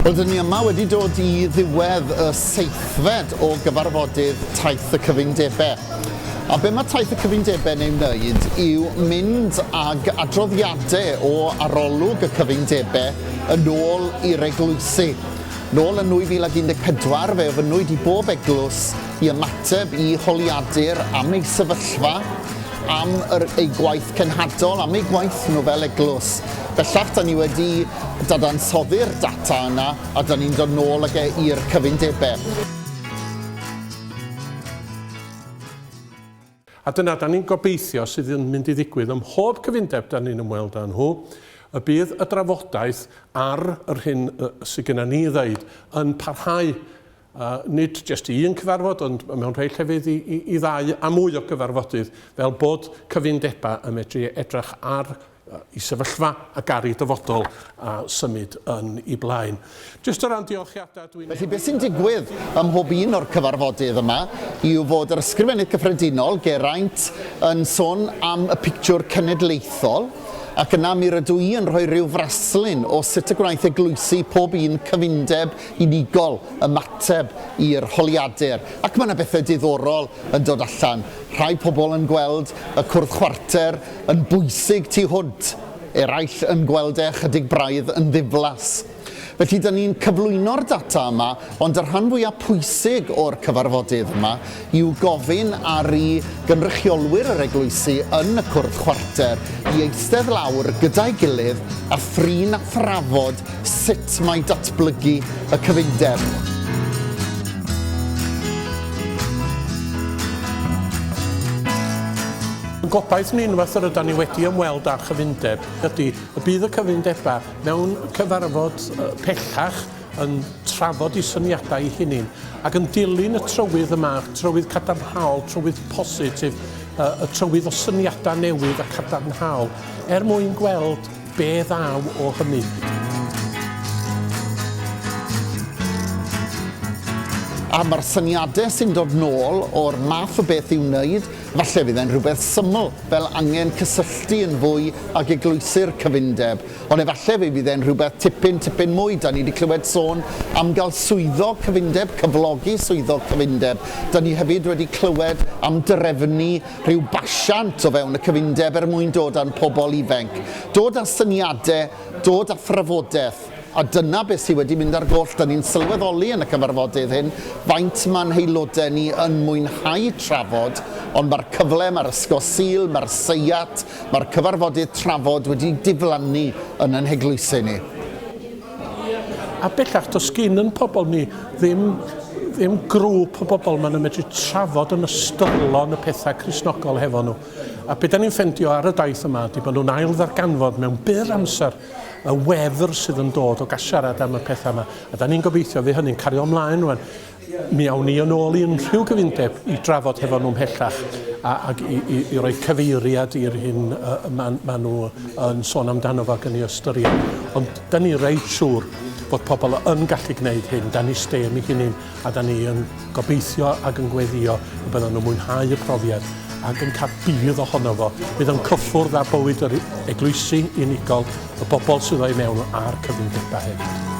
Wel, dyn ni yma wedi dod i ddiwedd y seithfed o gyfarfodydd Taith y Cyfundebau. A be mae Taith y Cyfundebau'n ei wneud yw mynd ag adroddiadau o arolwg y cyfundebau yn ôl i'r eglwysi. Nôl yn 2014 fe ofynnwyd i bob eglwys i ymateb i holiadur am eu sefyllfa, am yr, eu gwaith cenhadol, am eu gwaith nhw fel eglwys. Bellach, da ni wedi dadansoddi'r data yna a da ni'n dod nôl ag e i'r cyfundebau. A dyna da ni'n gobeithio sydd yn mynd i ddigwydd ym mhob cyfundeb da ni'n ymweld â nhw, y bydd y drafodaeth ar yr hyn sydd genna ni i ddeud yn parhau, nid jyst i un cyfarfod, ond mewn rhai llefydd i, i, i ddau a mwy o gyfarfodydd, fel bod cyfundebau yn medru edrych ar i sefyllfa ac ar ei dyfodol a symud yn ei blaen. Jyst o ran diolchiadau, dwi'n... Felly beth sy'n digwydd ym mhob un o'r cyfarfodydd yma yw fod yr Ysgrifennydd Cyffredinol, Geraint, yn sôn am y pictiwr cenedlaethol, ac yna mi rydw i yn rhoi rhyw fraslun o sut y gwnaeth eglwysi pob un cyfundeb unigol ymateb i'r holiadur, ac mae yna bethau diddorol yn dod allan. Rhai pobl yn gweld y cwrdd chwarter yn bwysig tu hwnt, eraill yn gweld e ychydig braidd yn ddiflas. Felly, da ni'n cyflwyno'r data yma, ond y rhan fwyaf pwysig o'r cyfarfodydd yma yw gofyn ar i gynrychiolwyr yr eglwysi yn y cwrdd chwarter i eistedd lawr gyda'i gilydd a thrin a thrafod sut mae datblygu y cyfundeb. Ein gobaith ni unwaith yr ydan ni wedi ymweld â'r chyfundeb ydy y bydd y cyfundebau mewn cyfarfod pellach yn trafod eu syniadau eu hunain ac yn dilyn y trywydd yma, trywydd cadarnhaol, trywydd positif, y trywydd o syniadau newydd a cadarnhaol, er mwyn gweld be ddaw o hynny. A mae'r syniadau sy'n dod nôl o'r math o beth i'w wneud, Falle fydd e'n rhywbeth syml, fel angen cysylltu yn fwy ag eglwysi'r cyfundeb, ond efalle fe fydd e'n rhywbeth tipyn, tipyn mwy. Da ni 'di clywed sôn am gael swyddog cyfundeb, cyflogi swyddog cyfundeb. Da ni hefyd wedi clywed am drefnu rhyw basiant o fewn y cyfundeb er mwyn dod â'n pobl ifenc. Dod â syniadau, dod â thrafodaeth. A dyna beth sydd wedi mynd ar goll. Da ni'n sylweddoli yn y cyfarfodydd hyn faint mae'n haelodau ni yn mwynhau trafod, ond mae'r cyfle, mae'r Ysgol Sul, mae'r seiat, mae'r cyfarfodydd trafod wedi diflannu yn yn heglwysi ni. A bellach, does gin yn pobl ni ddim, ddim grŵp o bobl maen nhw'n medru trafod yn ystyrlon y pethau Cristnogol hefo nhw. A be da ni'n ffendio ar y daith yma ydy bod nhw'n ail ddarganfod mewn byr amser y wefr sydd yn dod o gael siarad am y pethau yma. A da ni'n gobeithio fydd hynny'n cario ymlaen rwan. Mi awn ni yn ôl i unrhyw gyfundeb i drafod hefo nhw ymhellach a, ac i, i, i roi cyfeiriad i'r hyn uh, maen ma nhw yn sôn amdano fo ac yn ei ystyried. Ond da ni reit siŵr bod pobl yn gallu gwneud hyn, da ni stêm i hunain a da ni yn gobeithio ac yn gweddio y byddan nhw'n mwynhau y profiad ac yn cael budd ohono fo. Bydd yn cyffwrdd â bywyd yr eglwysi unigol, y bobl sydd o'i mewn a'r cyfundebau hefyd.